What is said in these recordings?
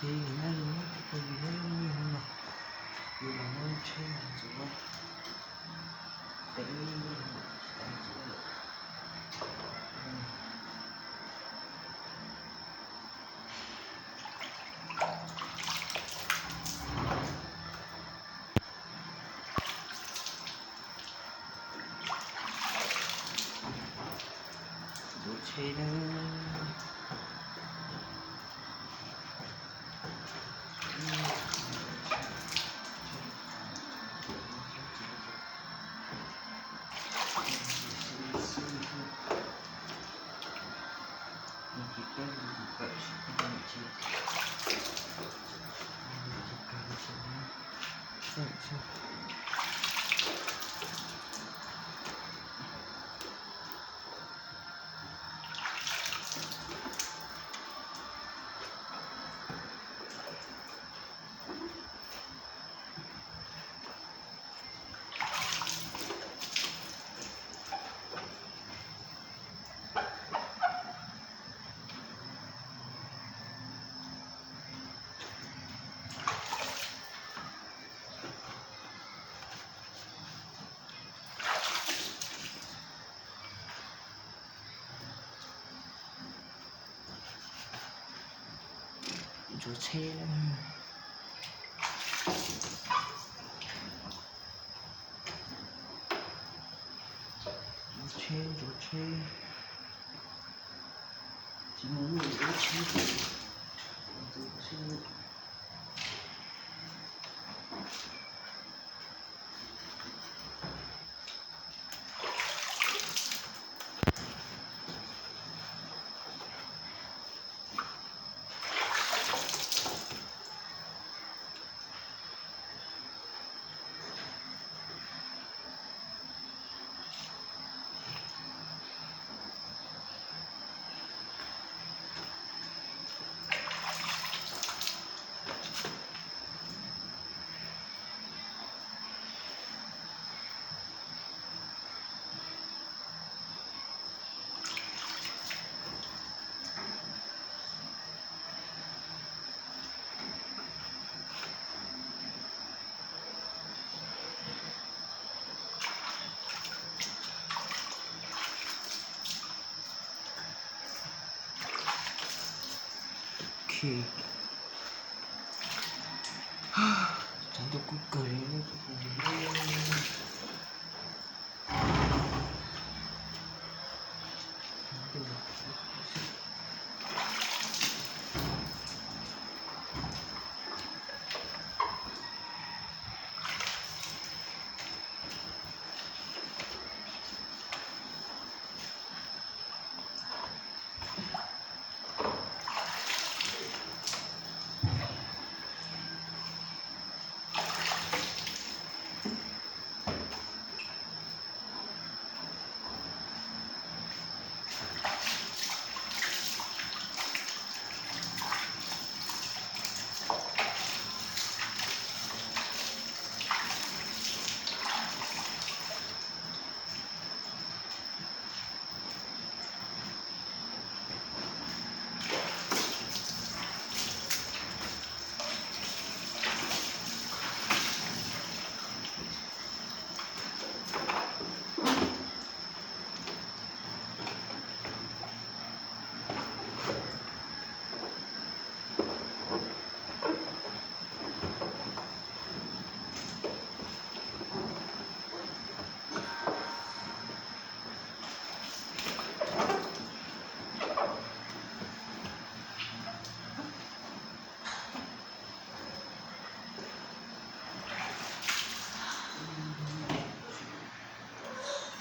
Ces nyob zoo na, tus phooj ywg na, hnub no yus los muab lub tsheb ntxuav pem ntxuav lawm. Ntxuav tsheb na. Ntxuav tsheb, ntxuav tsheb, ntxuav tsheb. Tsis muaj lub ntxuav tsheb, ntxuav tsheb. Ok. Tshav ntuj kub kawg li.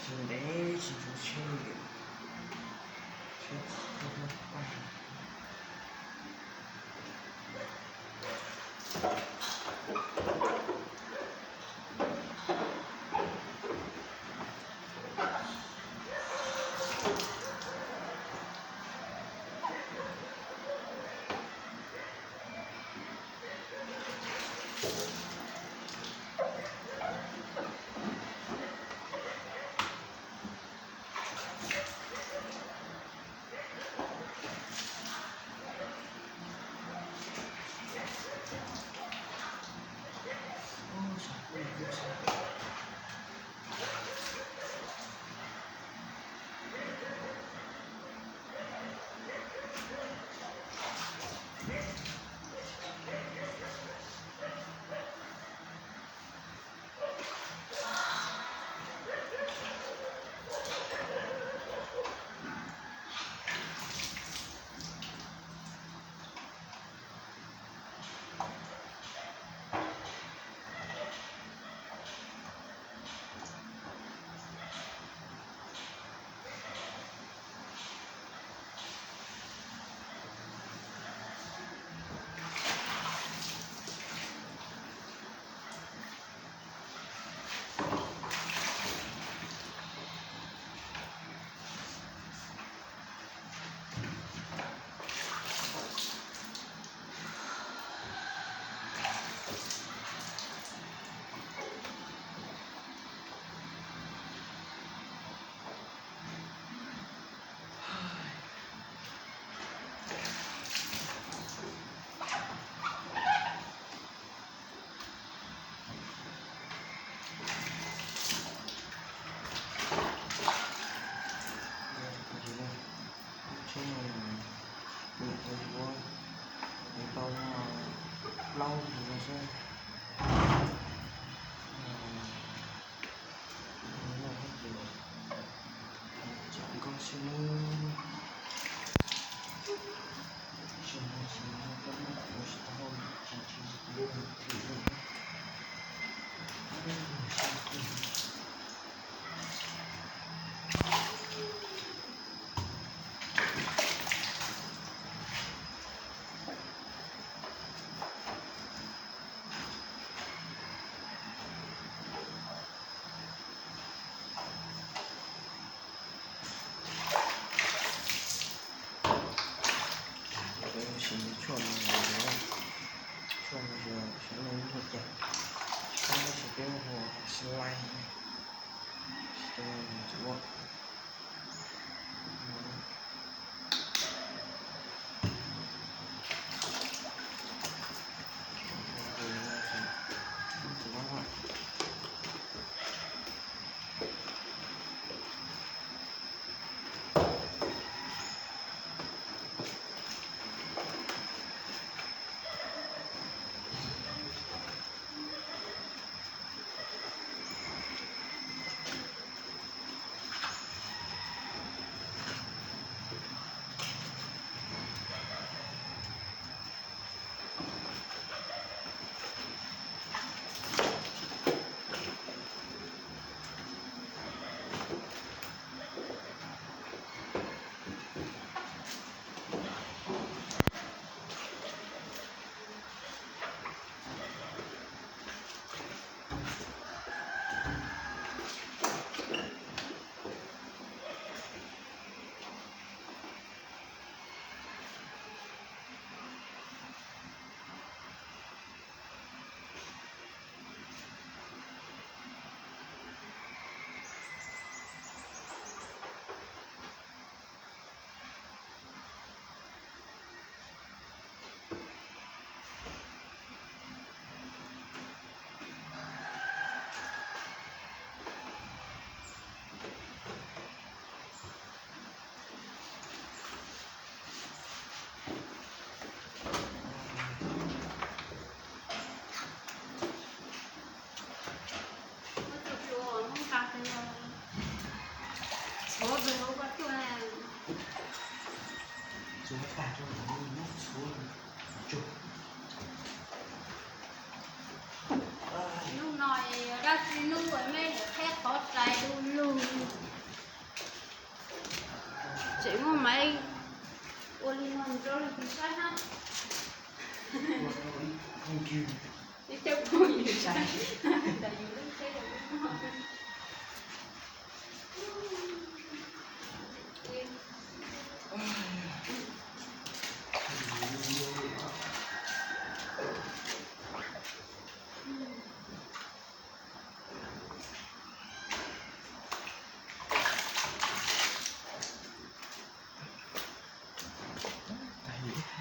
Tsis ntev tsis ntxuav tsheb li. plaub ntawd xwb. Tsam nkauj xwb. Peb sim tshuaj no, tshuaj no xyov no hu cas, peb hu slime, tshuaj no tshuaj. Hnub no yog dab tsi hnub es mej yuav qheb qhov rais du lug. Tseem muaj maiv ua li no rau lwm tus saib hab. Ib cov phooj ywg saib tas yus lub tsheb yog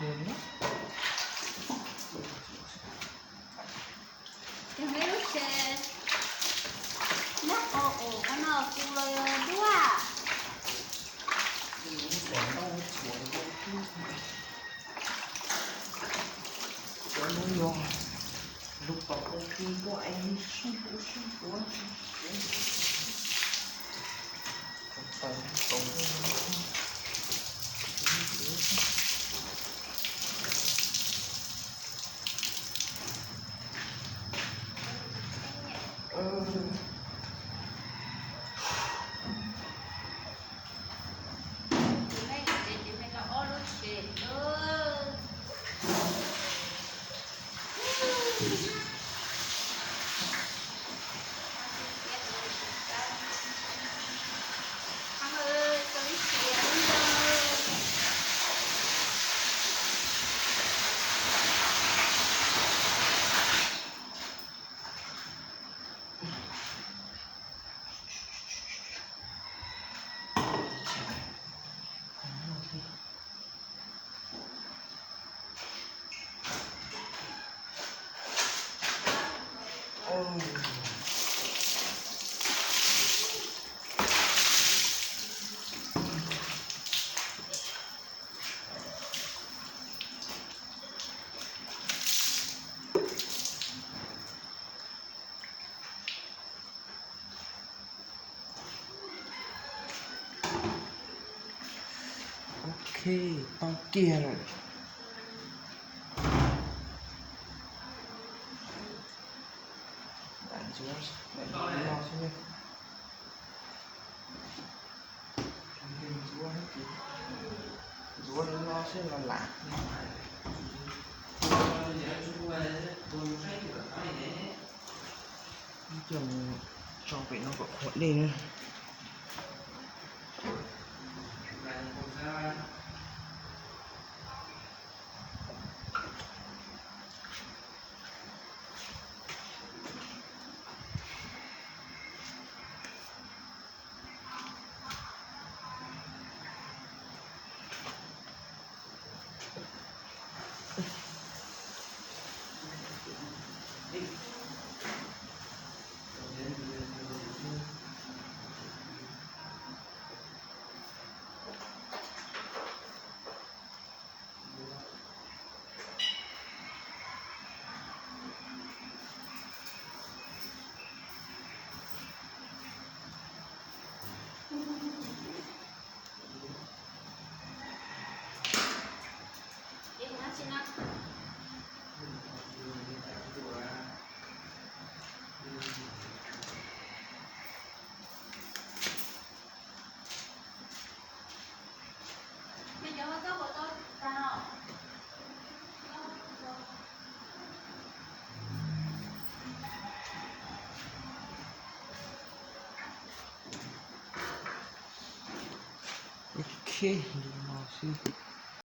lub no. Yog ib lub tsev nyob qhov ub qhov no kuv los yog duaj. Cov no yog lug tom pov kws tuaj es sib puv sib puv. Ces mej lub tsev ces mej tau ob lub tsev lawm. Tau kiag lawm. Lam ntxuav, lam ntxuav no xwb ne. Ntxuav, ntxuav no xwb los lam. Coj mus tso pem no kom qhuav dej na. Ok, li no xwb.